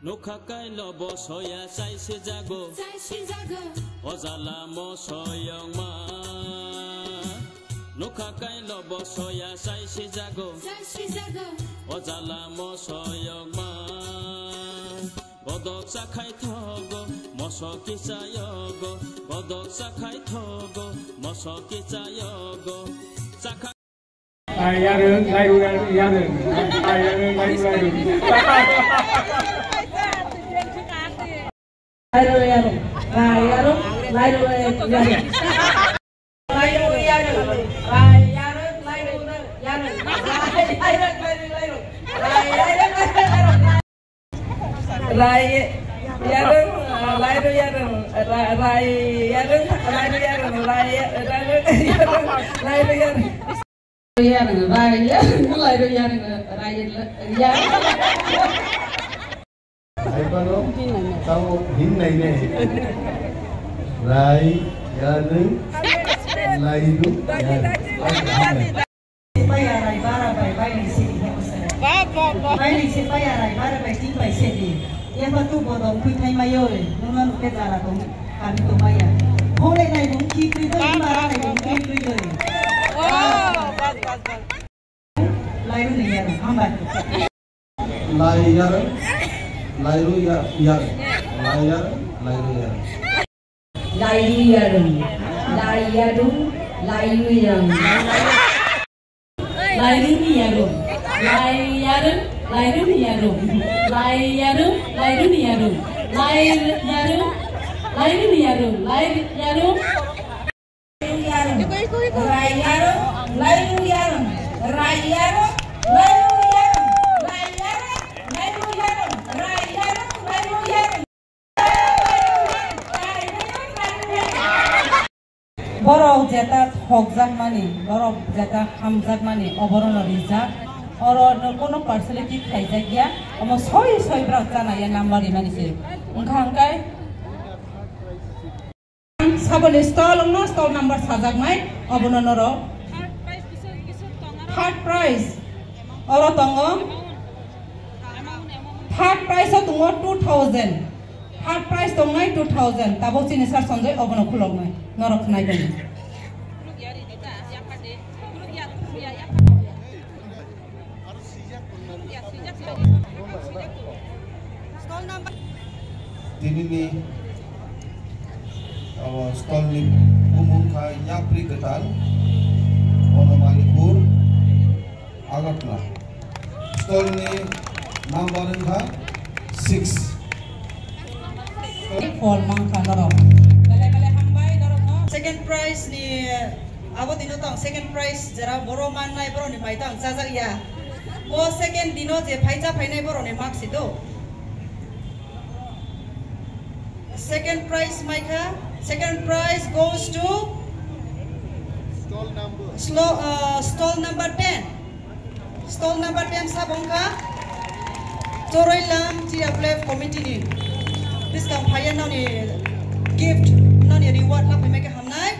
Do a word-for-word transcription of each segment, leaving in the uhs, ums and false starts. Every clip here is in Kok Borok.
Nukha kailo bo soya chai sijago. Chai sijago. O jala mo soyong ma. Nukha kailo bo soya chai sijago. Chai sijago. O jala mo soyong ma. Bodok chakhai thogo, moso kichayogo. Bodok chakhai thogo, moso kichayogo. Chakha- Rai yarwng, rai yarwng, yarwng. Rai yarwng, rai yarwng. Rai yarwng, rai yarwng. Rai yarwng, rai yarwng. Rai yarwng, rai yarwng. Rai yarwng, rai yarwng, rai yarwng. Rai yarwng, rai yarwng. Rai yarwng, ah, lairu yarwng, ra-, rai yarwng, lairu yarwng, rai ya-, yarwng, yarwng, lairu yarwng. Yarwng, rai yarwng, lairu yarwng, rai yarwng. Rai pano, tamo hin nai ne. Rai yarwng, lairu yarwng. Paya rai bara bai bai ni sidi he usara. Ba, ba, ba. Bai ni se paya rai bara bai tin bai sidi. Ye ba tu bodong kui thai mayo re. Nuna nuke jala tong kami tong maya. Hole nai bung ki kui doi, ba, mara ba, nai bung ba, ki kui doi. Wow, bas, bas, bas. Lairu ni yaro, hambai. Lai yarwng, lairu ya-, yarwng. Lai yarwng, lairu yarwng. Lairu yarwng, lai yarwng, lairu yarwng. Lairu ni yarwng, lai yarwng, lairu ni yarwng. Lai yarwng, lairu ni yarwng. Lai yarwng, lairu ni yarwng. Lai yarwng. Rai yarwng, lairu yarwng, rai yarwng, lairu yarwng, rai yarwng, lairu yarwng, rai yarwng, lairu yarwng. Borok jeta thokjakmani, borok jeta hamjakmani, oborokno rijak. Oro no kono personality khaijakya, omo soi soi borok chanaya number rimani se. Wngkha hwnkhe Saboni stall wngno stall number sajaknai, obono norok. Third prize oro tongo. Third prize o tongo two thousand. Third prize tongnai two thousand. Tabuk chini sir Sanjoy obono khuloknai. Norok khnai bani. Tinini abo stall ni bumung kha Yapri Kwtal, Bonomalipur, Agartala. Stall ni number wngkha six. Phol mankha norok. Belai belai hambai norokno. Second prize ni abo dino tong second prize jera boro mannai boroni mai tong chajak ya. O second dino je phaicha phainai boroni mark si do. Second prize maikha. Second prize goes to stall number. Slo-, uh, stall number ten. Stall number ten sabo wngkha Choroi Lam T F L F committee ni. Bwskang phaiya noni gift, noni reward laphai mai khe hamnai.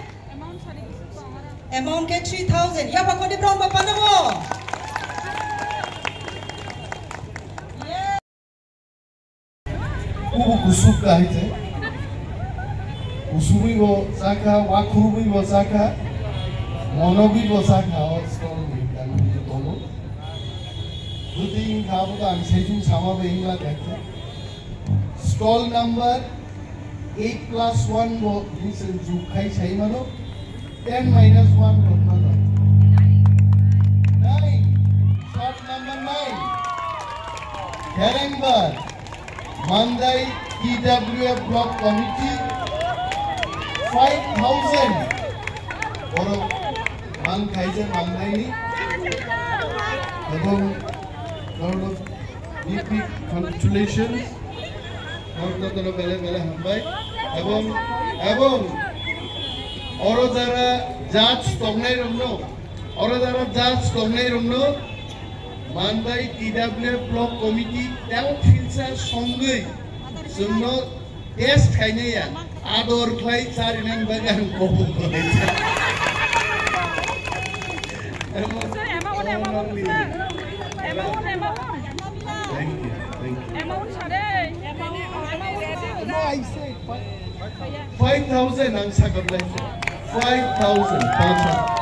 Amount khe three thousand. Yapha khoni bro ma pano bo. Kubu kusuk kahai se. Kusugwi bo chakha, wakhurugwi bo chakha, monogwi bo chakha, o stall ni kami ni tolo. Dui tin kha bo to ang sejung sama be ingla kakha. Stall number eight plus one bo hinsen juk khai sai mano. Ten minus one rok mano. Nine. Shot number nine. Herengbar. Mandai T W F Block Committee. Five thousand. Borok man khaija Mandai ni. Ebong borok big big congratulations. Norok jotono belai belai hambai. Ebong, ebong oro jara judge tongnai rokno Oro jara judge tongnai rokno manbai T W F Block Committee tei Philsa songwi chwngno test khainai ya, ador khlai charinani bagwi ang kobok khlaijak. Sir, amount, amount, sir. Amount, amount. Thank you, thank you. Amount sare. Amount, amount, sir. No, I say five thousand ang sakha lai. Five thousand, panch hajar.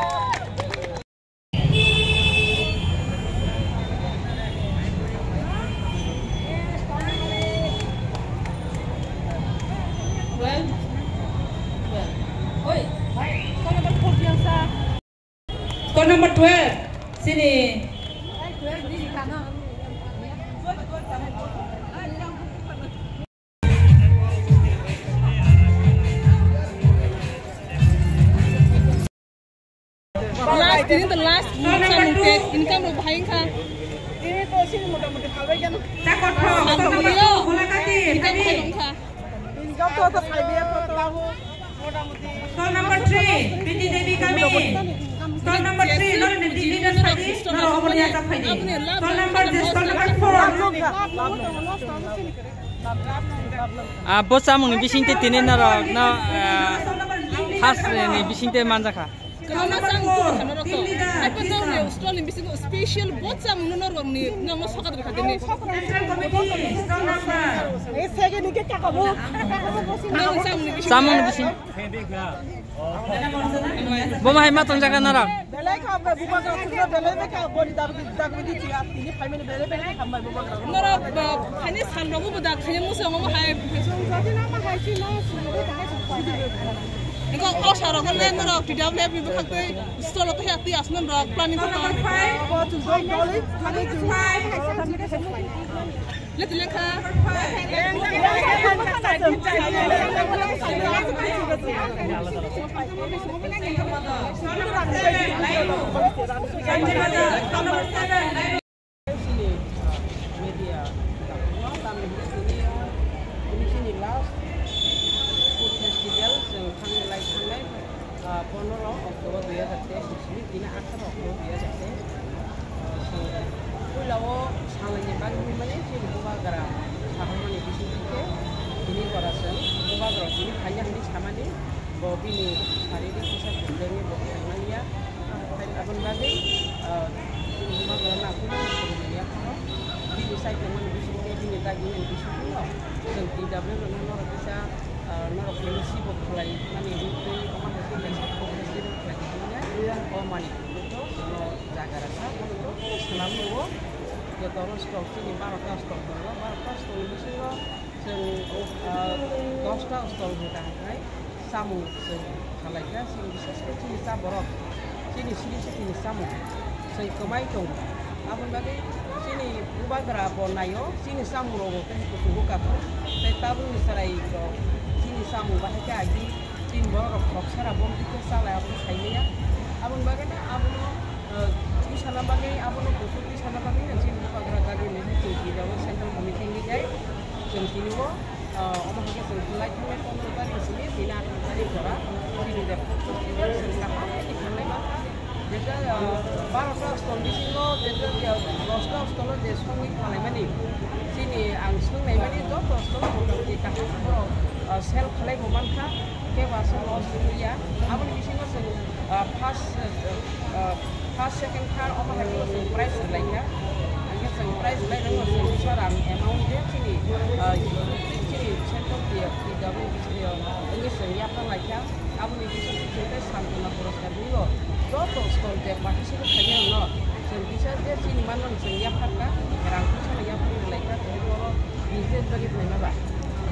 Twelve. Twelve. Oi, phone number four diyan sa. Phone number twelve. Sini. Last, ini the last, phone number two. Income rok bahai wngkha. Ini to sini mota moti phalbai gana. Takothok, phone number two, Golagati, income bahai wngkha. Income to to phalbai ya to. Stall number three, Biti Devi Kami. Stall number three, no, Biti Devi Kami. No, omo ya ta phaidi. Stall number, stall number four. Ah, bo chamung ni bising te tini norok no, ah, first ni bising te manjakha. Stall number four, team leader, Krishna. Stall ni bisingo special bo chamung no norok ni nang no sokat rikha tini. Central committee, stall number. Chamung ni bising. Bo ma hai ma tongjak na rok. Belai kha, belai belai kha, boni dag bidi, dag bidi, tini phaimani belai belai kha, hambai bo. Norok, ba, khaini sal rogo bo da, khaini musa mo hai. Jodi na ma hai si no, suno de hai. Iko o sal rogo le norok T W F ni bwkhak tei stall o tei tei asno norok planning ko. Bo tu dol dol, dol dol. Media, tamni hwnwi tini, tini chini last food festival, chwng thanglai thanglai, ah, pondro October dui hajar teis ni simi, tini atharo October dui hajar teis. Ah, chwng puila o salaini bagwi hwnmani chini bubagra saharmani bisingtwi khe tini jora chwng bubagra tini phaina hwnwi samani, bo bini saririk kisa problem ni bo thangmani ya. Aboni bagwi, ah, chini bubagra na kunu kunu ya phano bini sai tongmani bisingtwi bini dagimani bisingtwi no chwng T W no norok kisa, ah, norok khe si bo khlai mani hwnwi omo hai khe kaisa kok khe si bo khlai tongmani ya. O mani hwnwi to no jaga rasa bono to swnamwi o je toro stall chini barota stall tongo, barota stall ni bisingo chwng, ah, dosta stall ni kaham khai. Samung chwng khalai kha, chini bises khe chini cha borok, chini siri se chini samung chwng kwmai tongo. Aboni bagwi chini bubagra bo naio, chini samung rogo khe kuchugo kathok, tei tabukni chwrai rok chini samung bahai khe agi chini borok rok khoroksa ra bomti khe chalai abono sai manya. Aboni bagwi no abono, eh, twi sana bagwi, abono kuchuk twi sana bagwi no chini bubagra dagi ni chwng twi jago central committee ni jai chwng tini o. Ah, omo hai khe chwng lai thangnai pondro tarik simi, tini atharo tarik jora, chini je food festival chwng kaham khe thangnai mankha. Jeta, ah, barota stall bisingo, jeta je dosta stall o je songwi phalaimani, chini ang swngnaimani joto stall o motamoti kaham borok, ah, sell khlai bo mankha, kebo aswk loss wngya. Aboni bisingo chwng, ah, first, ah, First, second, third, omo hai khe chwng prize rwlai kha. Hingkhe chwng prize rwlai rwngno chwng kisa rang amount je chini, ah, chini central T W chini, ah, wngwi chwng yapharlai kha. Aboni bisingtwi chwng tei Santona Puraskar hwnwi o joto stall je participate khainai rokno chwng kisa je chini manmani chwng yaphar kha, rang kisa no yapharwi rwlai kha, tei oro business bagwi phaima ba.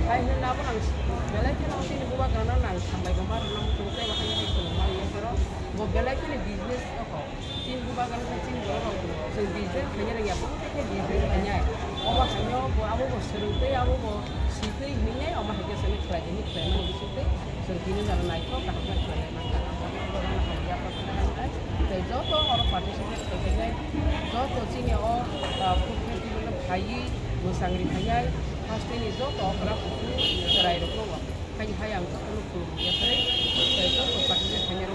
Hai hwnwi abono ang belai kheno chini bubagrano ang hambai bo ma rwna muchungo tei bo hai hai chwng ma rwya phano bo belai kheno business rokho. Chini bubagra khe chini borok rok chwng business khaina rwngya, bo khe business khainai. Obo haino bo abo bo swrwngtwi, abo bo sitwi hinwi omo hai khe chwngno khlai di, hinwi khlaimani bisingtwi chwng tini jora naithok kaham khe khlai lai mankha. Ang bo hamya kok khlai nai. Tei joto oro participate khaijak nai, joto chini o, ah, food festival o phaiwi mwchangri khainai, hasteni joto okra kuchuk chwrai rokno bo. Hai hai ang jotono khulumya khe, tei joto participate khainai.